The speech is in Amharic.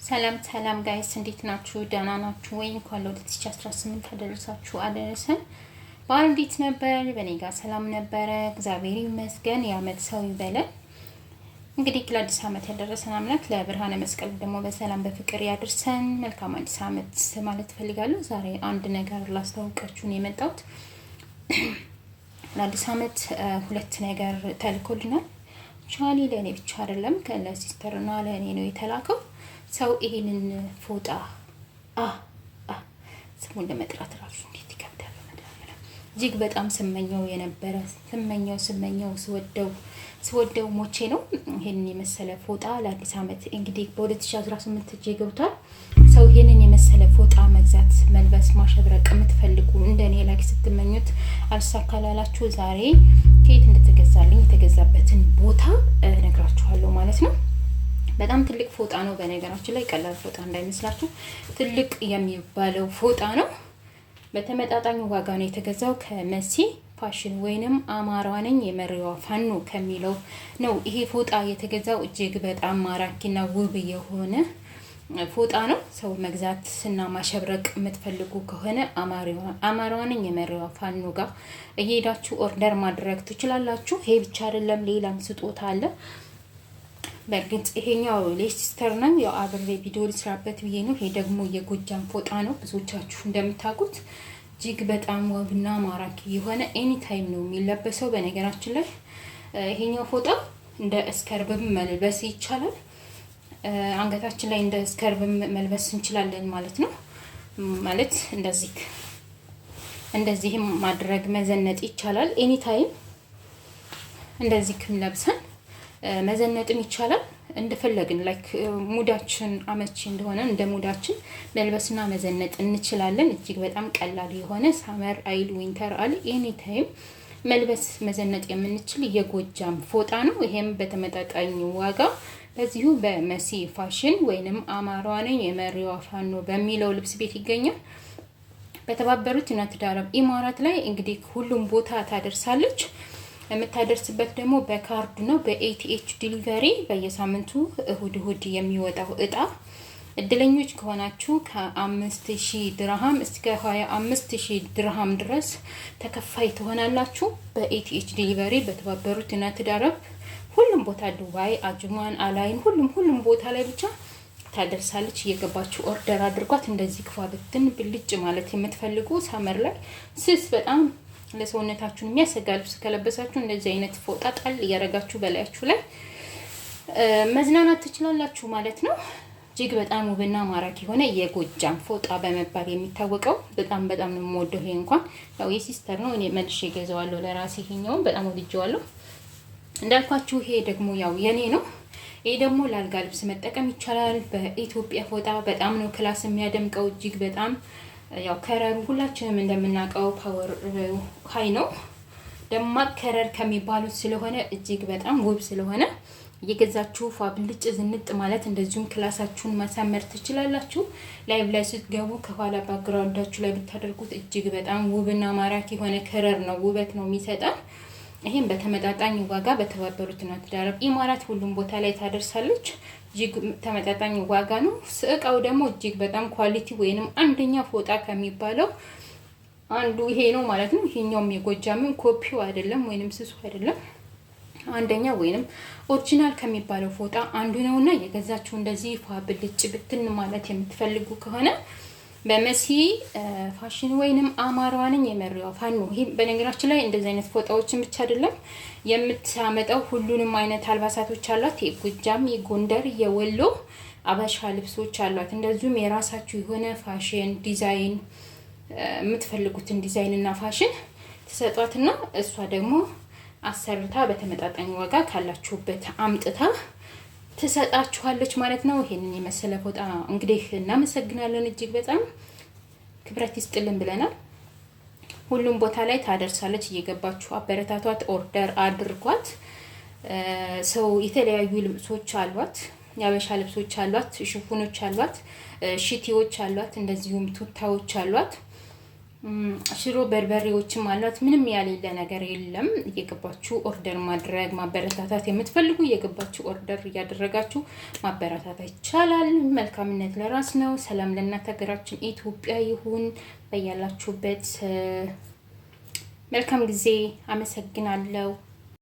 ሰላም ሰላም guys፣ እንዴት ናችሁ? ደህና ናችሁ ወይ? እንኳን ለ2018 አደረሳችሁ አደረሰን። በዓል እንዴት ነበር? በእኔ ጋር ሰላም ነበረ፣ እግዚአብሔር ይመስገን። የዓመት ሰው ይበለን። እንግዲህ ለአዲስ ዓመት ያደረሰን አምላክ ለብርሃነ መስቀል ደግሞ በሰላም በፍቅር ያድርሰን። መልካም አዲስ ዓመት ማለት እፈልጋለሁ። ዛሬ አንድ ነገር ላስተዋውቃችሁ ነው የመጣሁት። ለአዲስ ዓመት ሁለት ነገር ተልኮልናል። ቻሊ ለእኔ ብቻ አይደለም፣ ለ sister እና ለእኔ ነው የተላከው። ሰው ይሄንን ፎጣ አ አ ስሙን ለመጥራት ራሱ እንዴት ይከብዳል። እጅግ በጣም ስመኘው የነበረ፣ ስመኘው ስመኘው፣ ስወደው ስወደው ሞቼ ነው። ይሄንን የመሰለ ፎጣ ለአዲስ ዓመት እንግዲህ በ2018 እጄ ገብቷል። ሰው ይሄንን የመሰለ ፎጣ መግዛት፣ መልበስ፣ ማሸብረቅ የምትፈልጉ፣ እንደኔ like ስትመኙት አልሳካላላችሁ፣ ዛሬ ከየት እንደተገዛልኝ የተገዛበትን ቦታ እነግራችኋለሁ ማለት ነው። በጣም ትልቅ ፎጣ ነው። በነገራችን ላይ ቀላል ፎጣ እንዳይመስላችሁ፣ ትልቅ የሚባለው ፎጣ ነው። በተመጣጣኝ ዋጋ ነው የተገዛው። ከመሲ ፋሽን ወይንም አማራ ነኝ የመሪዋ ፋኖ ከሚለው ነው ይሄ ፎጣ የተገዛው። እጅግ በጣም ማራኪና ውብ የሆነ ፎጣ ነው። ሰው መግዛት እና ማሸብረቅ የምትፈልጉ ከሆነ አማራ ነኝ የመሪዋ ፋኖ ጋር እየሄዳችሁ order ማድረግ ትችላላችሁ። ይሄ ብቻ አይደለም፣ ሌላም ስጦታ አለ። በእርግጥ ይሄኛው ለ sister ነው፣ ያው አብሬ ቪዲዮ ልስራበት ብዬ ነው። ይሄ ደግሞ የጎጃም ፎጣ ነው። ብዙዎቻችሁ እንደምታውቁት እጅግ በጣም ውብና ማራኪ የሆነ any time ነው የሚለበሰው። በነገራችን ላይ ይሄኛው ፎጣ እንደ scarf ም መልበስ ይቻላል። አንገታችን ላይ እንደ scarf ም መልበስ እንችላለን ማለት ነው። ማለት እንደዚህ እንደዚህም ማድረግ መዘነጥ ይቻላል። Any time እንደዚህ ክም ለብሰን መዘነጥም ይቻላል። እንደፈለግን like mood ኣችን አመቺ እንደሆነ እንደ mood ኣችን መልበስና መዘነጥ እንችላለን። እጅግ በጣም ቀላል የሆነ summer አይል winter አል any time መልበስ መዘነጥ የምንችል የጎጃም ፎጣ ነው። ይሄም በተመጣጣኝ ዋጋ በዚሁ በመሲ ፋሽን ወይንም አማራ ነኝ የመሪዋ ፋኖ በሚለው ልብስ ቤት ይገኛል። በተባበሩት ዩናይትድ አረብ ኢማራት ላይ እንግዲህ ሁሉም ቦታ ታደርሳለች። የምታደርስበት ደግሞ በካርዱ ነው። በ ATH delivery በየሳምንቱ እሁድ እሁድ የሚወጣው እጣ እድለኞች ከሆናችሁ ከ5,000 ድርሃም እስከ 25,000 ድርሃም ድረስ ተከፋይ ትሆናላችሁ። በ ATH delivery በተባበሩት ዩናይትድ አረብ ሁሉም ቦታ፣ ዱባይ፣ አጅማን፣ አላይን፣ ሁሉም ሁሉም ቦታ ላይ ብቻ ታደርሳለች። እየገባችሁ order አድርጓት። እንደዚህ ክፏ ብትን ብልጭ ማለት የምትፈልጉ፣ summer ላይ ስስ በጣም ለሰውነታችሁን የሚያሰጋ ልብስ ከለበሳችሁ እንደዚህ አይነት ፎጣ ጣል እያደረጋችሁ በላያችሁ ላይ መዝናናት ትችላላችሁ ማለት ነው። እጅግ በጣም ውብና ማራኪ የሆነ የጎጃም ፎጣ በመባል የሚታወቀው በጣም በጣም ነው የምወደው። ይሄ እንኳን ያው የ sister ነው፣ እኔ መልሼ እገዛዋለሁ ለራሴ። ይሄኛውን በጣም ወድጄዋለሁ። እንዳልኳችሁ ይሄ ደግሞ ያው የኔ ነው። ይሄ ደግሞ ለአልጋ ልብስ መጠቀም ይቻላል። በኢትዮጵያ ፎጣ በጣም ነው class የሚያደምቀው። እጅግ በጣም ያው color ኡ ሁላችንም እንደምናውቀው power high ነው። ደማቅ color ከሚባሉት ስለሆነ፣ እጅግ በጣም ውብ ስለሆነ እየገዛችሁ ፏ ብልጭ ዝንጥ ማለት እንደዚሁም class ኣችሁን ማሳመር ትችላላችሁ። Live ላይ ስትገቡ ከኋላ background ኣችሁ ላይ ብታደርጉት እጅግ በጣም ውብና ማራኪ የሆነ color ነው፣ ውበት ነው የሚሰጠን። ይህም በተመጣጣኝ ዋጋ በተባበሩት ዩናይትድ አረብ ኢማራት ሁሉም ቦታ ላይ ታደርሳለች። እጅግ ተመጣጣኝ ዋጋ ነው። እቃው ደግሞ እጅግ በጣም quality ወይንም አንደኛ ፎጣ ከሚባለው አንዱ ይሄ ነው ማለት ነው። ይሄኛውም የጎጃምን ኮፒው አይደለም ወይንም ስሱ አይደለም፣ አንደኛ ወይንም original ከሚባለው ፎጣ አንዱ ነውና የገዛችሁ እንደዚህ ፏ ብልጭ ብትን ማለት የምትፈልጉ ከሆነ በመሲ ፋሽን ወይንም አማራ ነኝ የመሪዋ ፋኖ። ይሄ በነገራችን ላይ እንደዚህ አይነት ፎጣዎችን ብቻ አይደለም የምታመጣው፣ ሁሉንም አይነት አልባሳቶች አሏት። የጎጃም፣ የጎንደር፣ የወሎ አበሻ ልብሶች አሏት። እንደዚሁም የራሳችሁ የሆነ ፋሽን ዲዛይን፣ የምትፈልጉትን ዲዛይን እና ፋሽን ትሰጧትና እሷ ደግሞ አሰርታ በተመጣጣኝ ዋጋ ካላችሁበት አምጥታ ትሰጣችኋለች ማለት ነው። ይሄንን የመሰለ ፎጣ እንግዲህ እናመሰግናለን፣ እጅግ በጣም ክብረት ይስጥልን ብለናል። ሁሉም ቦታ ላይ ታደርሳለች። እየገባችሁ አበረታቷት፣ order አድርጓት። ሰው የተለያዩ ልብሶች አሏት፣ የአበሻ ልብሶች አሏት፣ ሽፎኖች አሏት፣ ሽቲዎች አሏት፣ እንደዚሁም ቱታዎች አሏት። ሽሮ በርበሬዎችም አሏት። ምንም ያሌለ ነገር የለም። እየገባችሁ order ማድረግ ማበረታታት የምትፈልጉ እየገባችሁ order እያደረጋችሁ ማበረታታት ይቻላል። መልካምነት ለራስ ነው። ሰላም ለእናት ሀገራችን ኢትዮጵያ ይሁን። በያላችሁበት መልካም ጊዜ። አመሰግናለሁ።